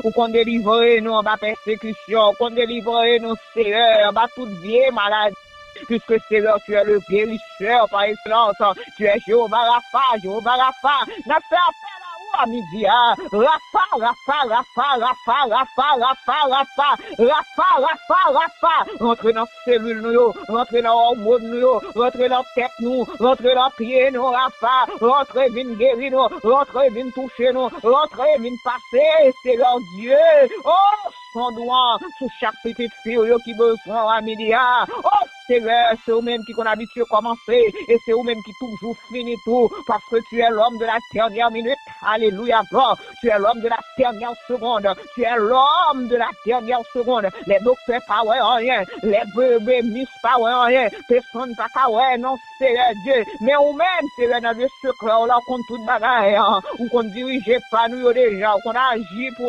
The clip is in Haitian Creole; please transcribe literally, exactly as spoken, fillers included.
Ou konn delivre nou anba pèsekisyon. Ou konn delivre nou, Seyè, anba tout vye maladi. Puisque Seigneur, tu es le guérisseur par excellence. Tu es Jéhovah Rapha, Jéhovah Rapha. N ap fè apèl a ou a midi a. Rapha, Rapha, Rapha, Rapha, Rapha, Rapha, Rapha, Rapha, Rapha, Rapha, Rapha. Rantre nan selil nou yo, rantre nan òmòn nou yo, rantre nan tèt nou, rantre nan pye nou, Rapha. Rantre vin geri nou, rantre vin touche nou, rantre vin pase, Seyè Dye. O, san dou an sou chak pitit fi w yo ki bezwen w a midi a. O, Seyè, se ou menm ki konn abitye kòmanse, e se ou menm ki toujou fini tou, paske tu es l'homme de la dernière minute. Alléluia, gloire. Tu es l'homme de la dernière seconde. Tu es l'homme de la dernière seconde. Lè doktè pa wè anyen, lè bebe mis pa wè anyen, pèsonn pa ka wè non, Seyè Dye. Men ou menm, Seyè, nan lye sekrè w la, ou konn tout bagay. Ou konn dirije pa nou yo deja, ou konn aji pou